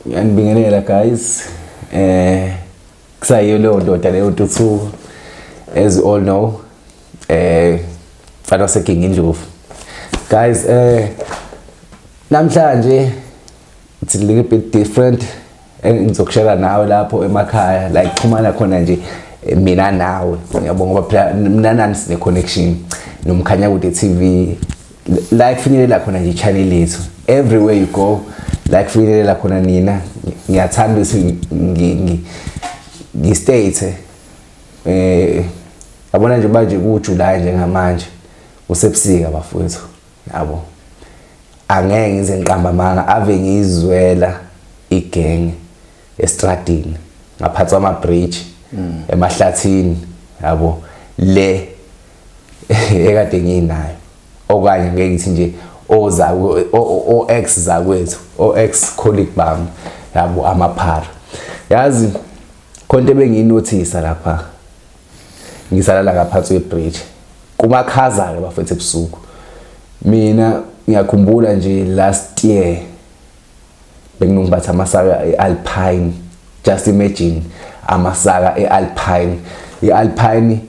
Ngiyanibingelela guys. Kusayiyo leyo ndoda leyo ntuthuko, as you all know. Mfana waseGingindlovu. Guys, namhlanje it's a little bit different engizokushare nawe lapho emakhaya, like xhumana khona nje mina nawe, ngiyabonga, ngoba phela mina nani sine connection noMkhanya Kude TV, la kufinyelela khona nje channel yethu. Everywhere you go, la kufinyelela khona nina. Ngiyathanda ukuthi ngi-state, yabona nje manje ku-July, njengamanje usebusika bafowethu, yabo. Angeke ngize ngiqamba amanga, ave ngiyizwela igenge estradini ngaphansi kwama-bridge, emahlathini, yabo, le ekade nginayo, okanye ngeke ngithi nje oza o ex zakwethu, o ex colleague bami, yabo, amaphara. Yazi khonto ebengiyinothisa lapha, ngisalala ngaphansi kwebridge kumakhaza ke bafethu ebusuku. Mina ngiyakhumbula nje last year benginombatha amasaka e-Alpine. Just imagine, amasaka e-Alpine. I-Alpine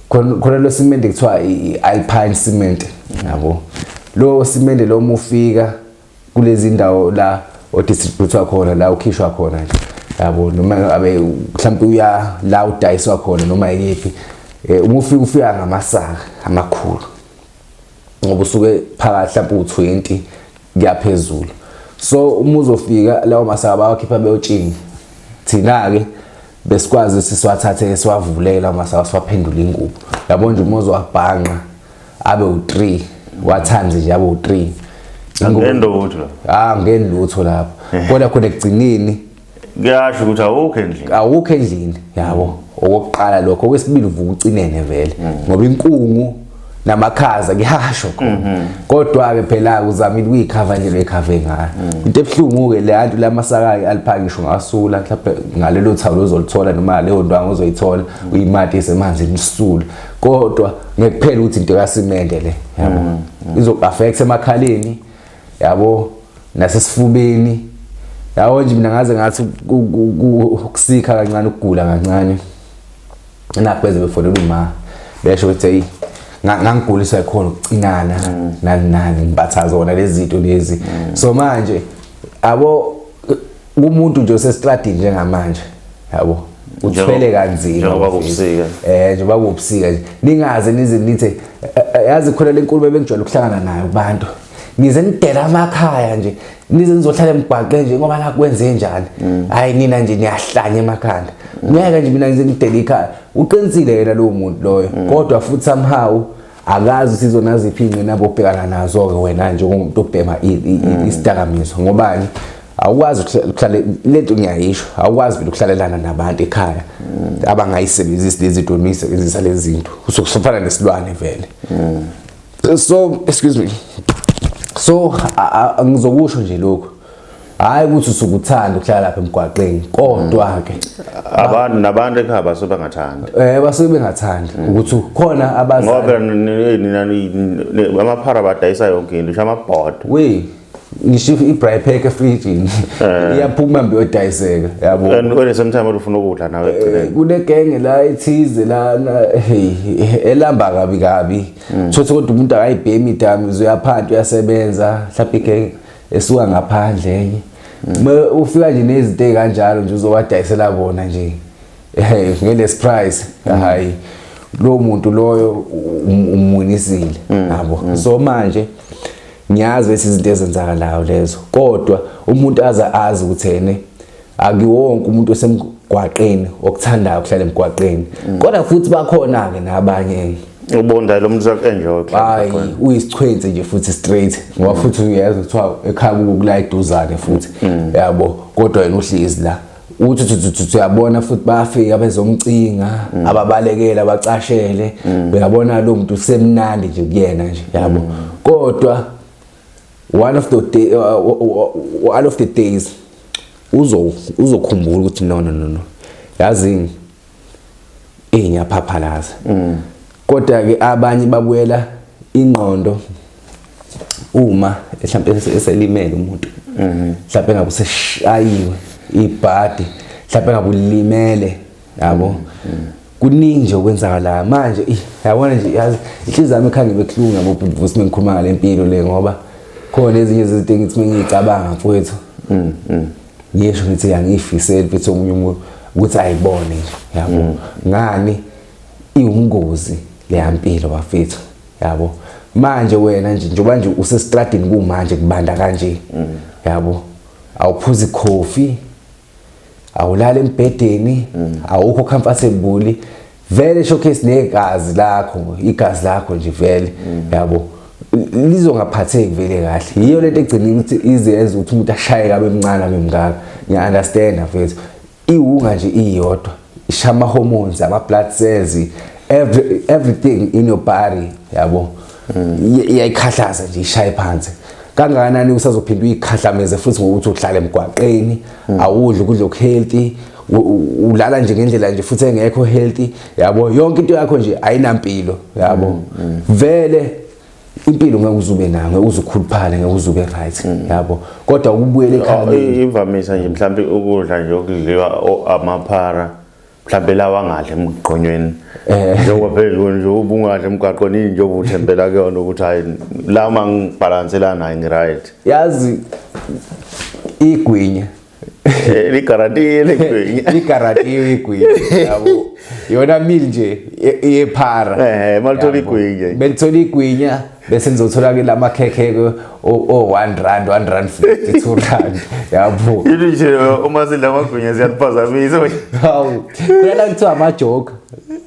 khona lo cement kuthiwa i-Alpine cement, yabo. Lo cement lo, uma ufika kulezi ndawo la odistributwa khona, la ukhishwa khona nje, yabo, noma ngabe mhlawumbe uya la udayiswa khona noma yiphi, uma ufika, ufika ngamasaka amakhulu, ngoba usuke phakathi mhlawumbe u20 kuyaphezulu. So uma uzofika, lawo masaka bawakhipha beyotshini. Thina-ke besikwazi ukuthi siwathathe, siwavulele lawo masaka, siwaphendule ingubo, yabo nje. Uma uzowabhanqa abe u3 wathanze nje, abe u3. Angeni lutho la. Ah, ngeni lutho lapho, kodwa khona ekugcineni Kuyasho ukuthi awukho endlini. Awukho endlini, yabo. Okokuqala lokho. Okwesibili, uvuka ucinene vele, ngoba inkungu namakhaza kuyasho khona. Kodwa ke phela uzamile ukuyikhava nje, loyikhave ngayo. Into ebuhlungu ke le antu lamasaka alipha, ngisho ngasula mhlawumbe ngalelo thawulo ozolithola noma leyo ndwangu ozoyithola, uyimatise emanzini usule, kodwa ngekuphela ukuthi into kasimende le, yabo, izoku-affect emakhaleni, yabo, nasesifubeni, yabo nje. Mina ngaze ngathi ukusikha kancane, ukugula kancane, nakho beze befonela uma besho ukuthi hey, ngangiguliswa ikhona ukucinana, nani nani, ngibatha zona lezi zinto lezi. So manje, abo, umuntu nje osestradini njengamanje, yabo, uthwele kanzima. Njengoba kubusika. Njengoba kubusika nje, ningaze nize nithi yazi khona lenkulumo ebengijwayele ukuhlangana nayo kubantu, nize nidela amakhaya nje, nize nizohlala emgwaqeni nje, ngoba la kwenze njani? Hayi, nina nje niyahlanya emakhanda, ngeke nje mina ngize ngidele ikhaya. Uqinisile yena lowo muntu loyo, kodwa futhi somehow akazi ukuthi izona ziphi iy'ngqinamba obhekana nazo-ke wena njengomuntu obhema isidakamizwa. Ngobani? Awukwazi ukuhlala, lento ngiyayisho, awukwazi vele ukuhlalelana nabantu ekhaya abangayisebenzisi lezi zinto, niyisebenzisa lezi zinto, usuke usufana nesilwane vele. So excuse me, so ngizokusho nje lokhu, hayi ukuthi usukuthanda ukuhlala lapha emgwaqeni, kodwa ke Abantu nabantu ekhaya basuke bengathandi. Basuke bengathandi ukuthi khona Ngoba abazali. Phela nina amaphara badayisa yonke into, ngisho amabhodo. We, ngisho i-braai pack efrijini iyaphuma mbe yodayiseka, yabo. And at the same time ufuna ukudla nawe ekugcineni. Kunegenge la ethize lana, hey, elamba kabi kabi. Thothi kodwa umuntu akayibhemi idami, uyaphanti, uyasebenza, mhlawumbe igenge esuka ngaphandle enye. Uma ufika nje nezinto ey'kanjalo nje, uzowadayisela bona nje, nge-less price, hayi, lowo muntu loyo umwinisile, yabo. So manje ngiyazi bese izinto ezenzakalayo lezo, kodwa umuntu aze azi ukuthi ene akuwonke umuntu osemgwaqeni okuthandayo ukuhlala emgwaqeni, kodwa futhi bakhona-ke nabanye. Ubonda lo muntu usaku-enjoy ukuhlala Hayi, emgwaqweni. Uyisichwenzi nje futhi straight, ngoba futhi uyezwa kuthiwa ekhaya kubo kula eduzane futhi, yabo, kodwa yena uhlezi la, uthi uthi uthi uthi uyabona futhi bayafika bezomcinga, ababalekela, abacashele. Uyabona lo muntu usemnandi nje kuyena nje, yabo. Kodwa one of the days uzokhumbula ukuthi no, no, no, no, yazini, ngiyaphaphalaza. Kodwa ke abanye babuyela ingqondo uma mhlawumbe eselimele umuntu. Mhlawumbe ngabe useshayiwe ibhadi, mhlawumbe ngabe ulimele, yabo. Kuningi nje okwenzakalayo manje. Yabona nje, yazi inhliziyo yami ikhange ibe buhlungu, yabo, Vusi, mengikhuluma ngale mpilo le, ngoba khona ezinye izinto engithi mengiyicabanga, mfowethu, ngisho ngithi angiyifiseli, mfethu, omunye umuntu ukuthi ayibone nje, yabo. Ngani? Iwungozi leya mpilo, bafethu, yabo. Manje wena nje, njengoba nje usestradini kumanje kubanda kanje, yabo, awuphuzi coffee, awulala embhedeni, awukho comfortable vele, showcase negazi lakho, igazi lakho nje vele, yabo, lizongaphatheki vele kahle. Yiyo lento egcina ukuthi izenza ukuthi umuntu ashaye kabe emncane, abe mngaka. Ngiya-understand, mfethu. Iwunga nje iyodwa isha ama-hormones, ama-blood cells, everything in your body, yabo. Iyayikhahlaza nje, ishaye phansi kangakanani. Usazophinda uyikhahlameze futhi ngokuthi uhlale emgwaqeni, awudli ukudla okuhealthy, ulala nje ngendlela nje futhi engekho healthy, yabo. Yonke into yakho nje ayinampilo, yabo. Vele impilo ngeke uzube nayo, ngeke uze ukhuluphale, ngeke uze ube right, yabo. Kodwa ukubuyela Oh, ekhaya. Imvamisa nje mhlawumbe ukudla nje okudliwa amaphara, mhlawumbe lawa angadla emgqonyweni, njengoba phela nje ubungadla emgaqweni, njengoba uthembela kuyona ukuthi hayi, la uma ngibhalanselana naye ngi-right. Yazi igwinya Ligarantile igwinya. Ligarantiwe igwinya, yabo. Yona meal nje yephara. Malithola Yabo. igwinya. Belithola igwinya, bese nizothola ke lamakhekhe o 1 rand, 1 rand 50, 2 rand, yabo. Yini nje, uma sidla amagwinya siyaliphazamisa. Hawu, khona la kuthiwa ama-joke,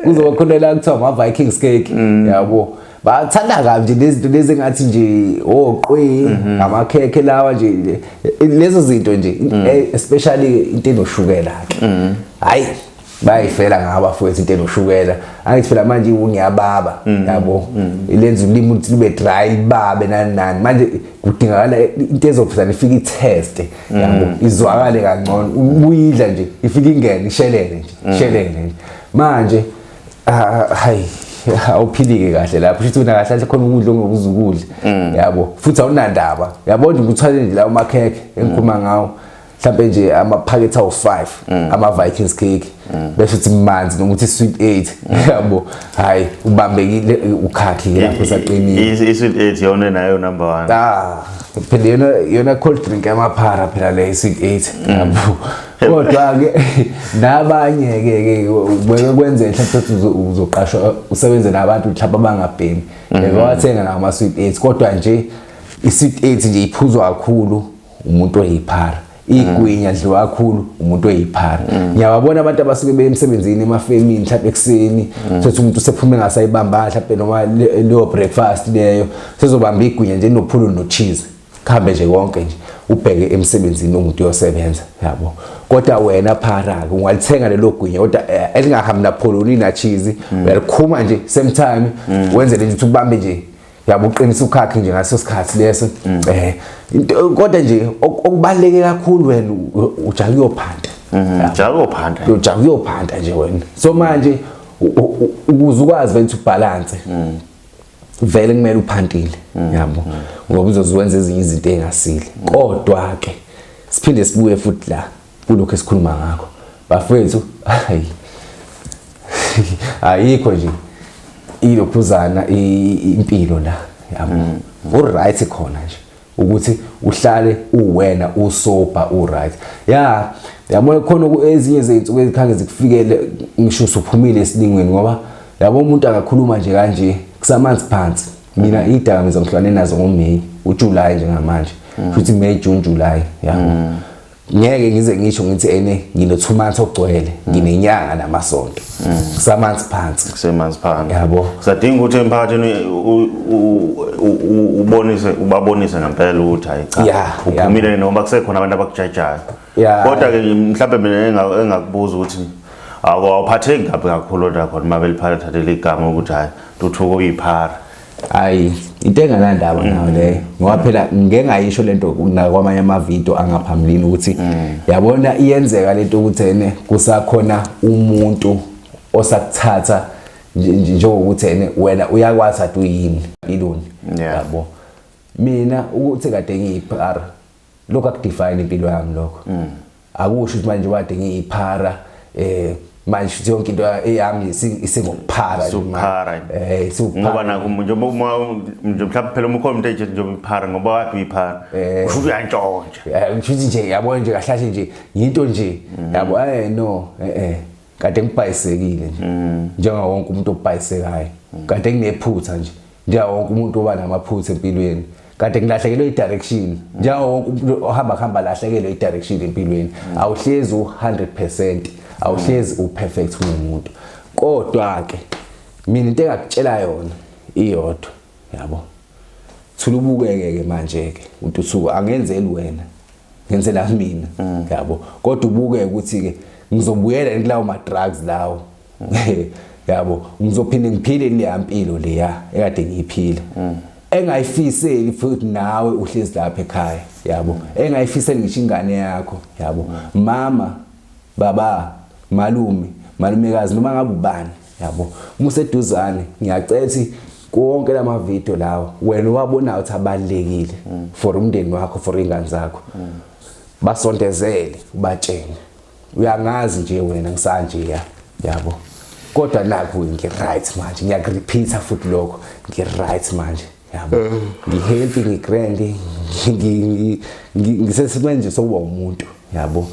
kuzoba khona la kuthiwa ama-Vikings cake, yabo. Bathanda kabi nje lezi zinto lezi, engathi nje oqwe amakhekhe lawa nje, lezo zinto nje, especially into enoshukela ke. Hayi, bayifela ngabo, bafowethu, into enoshukela. Angithi phela manje ngiyababa, yabo, ilenza ulimi ukuthi lube dry, libabe, nani nani. Manje kudingakala into ezofika ifike i-taste, yabo, izwakale kangcono. Ubuyidla nje, ifike ingene, ishelele nje, ishelele nje. Manje ah, hayi, awuphilike kahle lapho. Kusho ukuthi wena kahle kahle khona ukudla ongokuza ukudla, yabo, futhi awunandaba, yabo nje, ukuthwale nje lawo makhekhe engikhuluma ngawo, mhlambe nje amaphakethe awu-5 ama-Vikings cake, bese uthi manzi noma uthi sweet 8, yabo. Hayi, ubambekile ukhakhi ke lapho saqinile. I-sweet eight yona nayo number one. Ah, phela yona cold drink yamaphara phela le sweet 8, yabo. Kodwa ke nabanye ke ke kwenze mhlawumbe ukuthi uzoqashwa usebenze nabantu mhlawumbe abangabhemi, bewathenga nawo ama sweet 8. Kodwa nje i sweet 8 nje iphuzwa kakhulu umuntu oyiphara, igwinya dliwa kakhulu umuntu oyiphara. Ngiyababona abantu abasuke beye emsebenzini emafemini mhlawumbe ekuseni, sothi umuntu usephume ngasayibamba mhlawumbe noma leyo breakfast leyo, sezobamba igwinya nje nopholo no-cheese, kuhambe nje konke nje, ubheke emsebenzini, umuntu uyosebenza, yabo. Kodwa wena phara ke ungalithenga lelo gwinya, kodwa elingahambi napholoni na cheese, uyalikhuma nje same time, wenzele nje ukuthi ubambe nje, yabo, uqinisa ukhakhi nje ngaso sikhathi leso. Kodwa nje okubaluleke kakhulu, wena ujaka uyophanta. Njalo uphanda. Ujaka uyophanta nje wena. So manje ukuze ukwazi vele ukuthi ubalance, vele kumele uphantile, yabo, ngoba uzoziwenza ezinye izinto engasile. Kodwa ke siphinde sibuye futhi la kulokho esikhuluma ngakho, bafethu. Hayi, ayikho nje ilokhuzana impilo la, yabo. U-right khona nje ukuthi uhlale uwena usober, u-right, ya, yabona. Khona ezinye zezinsuku ezikhange zikufikele ngisho usuphumile esilingweni, ngoba yabo umuntu akakhuluma nje kanje kusamanzi phansi. Mina idakamizwa ngihlwane nazo ngoMay, uJuly njengamanje, futhi May, June, July, yabo. Ngeke ngize ngisho ngithi ene ngino 2 months ogcwele, nginenyanga namasonto, kusamanzi phansi. Kusemanzi phansi. Yabo. Sadinga ukuthi emphakathini ubonise, ubabonise ngempela ukuthi hayi cha, uphumile, noma kusekhona abantu abakujajayo. Kodwa ke mhlawumbe mina engakubuza ukuthi awuphatheki kabi kakhulu kodwa khona uma beliphatha leli gama ukuthi hayi, ntuthuko uyiphara? Hayi, into enganandaba nayo leyo, ngoba phela ngike ngayisho lento nakwamanye amavidiyo angaphambilini ukuthi yabona iyenzeka lento ukuthi ene kusakhona umuntu osakuthatha njengokuthi ene wena uyakwazi ati uyini iloni. Yabo, mina ukuthi kade ngiyiphara. Lokho akudefine impilo yami lokho. Akusho ukuthi manje wade ngiyiphara, manje futhi yonke into eyami isingokuphara. Isukuphara. Isukuphara. Ngoba nakho njengoba nje mhlawumbe phela uma ukhona umuntu ethi njengoba iphara, ngoba wathi uyiphara, kusho ukuthi uyantshontsha. Ngisho ukuthi nje yabona nje kahle kahle nje yinto nje yabo, no, kade ngibhayisekile nje njengawo wonke umuntu obhayisekayo, kade nginephutha nje njengawo wonke umuntu oba namaphutha empilweni, kade ngilahlekelwe i-direction njengawo wonke umuntu ohamba kuhamba lahlekelwe i-direction empilweni. Awuhlezi u-100%, awuhlezi u-perfect umuntu. Kodwa ke mina into engakutshela yona iyodwa, yabo, thula ubukeke ke manje ke uNtuthuko, angenzeli wena, ngenzela mina, yabo. Kodwa ubukeke ukuthi ke ngizobuyela kulawo ma drugs lawo, yabo, ngizophinde ngiphile leya mpilo leya ekade ngiyiphila, engayifiseli futhi nawe uhlezi lapha ekhaya, yabo, engayifiseli ngisho ingane yakho, yabo, mama, baba, malume, malumekazi, noma ngabe ubani, yabo, museduzane. Ngiyacela ukuthi konke lama video lawo wena wabonayo ukuthi abalekile for umndeni wakho, for ingane zakho, basondezele, ubatshene. Uyangazi nje wena ngisanje ya, yabo. Kodwa nakho ngi-right manje, ngiyakurepeat futhi lokho, ngi-right manje, yabo, ngi-healthy, ngi-grand, ngisesimeni nje sokuba umuntu, yabo.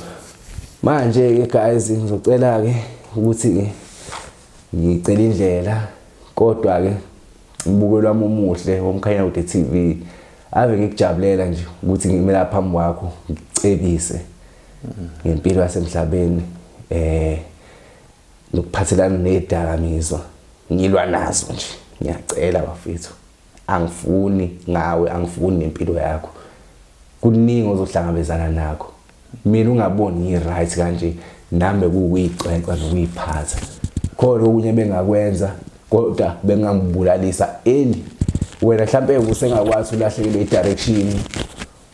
Manje ke guys, ngizocela ke ukuthi ke ngicela indlela, kodwa ke umbukelo wami omuhle woMkhanyakude TV, ave ngikujabulela nje ukuthi ngime lapha phambi kwakho ngicebise ngempilo yasemhlabeni, nokuphathelana nezidakamizwa. Ngilwa nazo nje, ngiyacela bafethu, angifuni ngawe, angifuni nempilo yakho. Kuningi ozohlangabezana nakho. Mina ungaboni ngi-right kanje, nami bekuyicwecwa nokuyiphatha, khona okunye bengakwenza kodwa bengangibulalisa early. Wena mhlampe usengakwazi ulahlekelwe i-direction,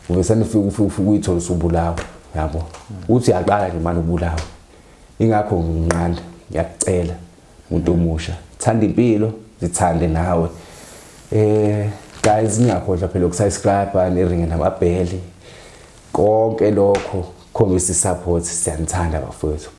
uvesane ufike ufike ufike uyithole usubulawa, yabo, uthi uyaqala nje manje ubulawa. Ingakho nginqanda, ngiyakucela umuntu omusha, thanda impilo, zithande nawe. Guys, ningakhohlwa phela ukusubscribe, niringe namabheli, konke lokho khombisa isupport. Siyanithanda bafowethu.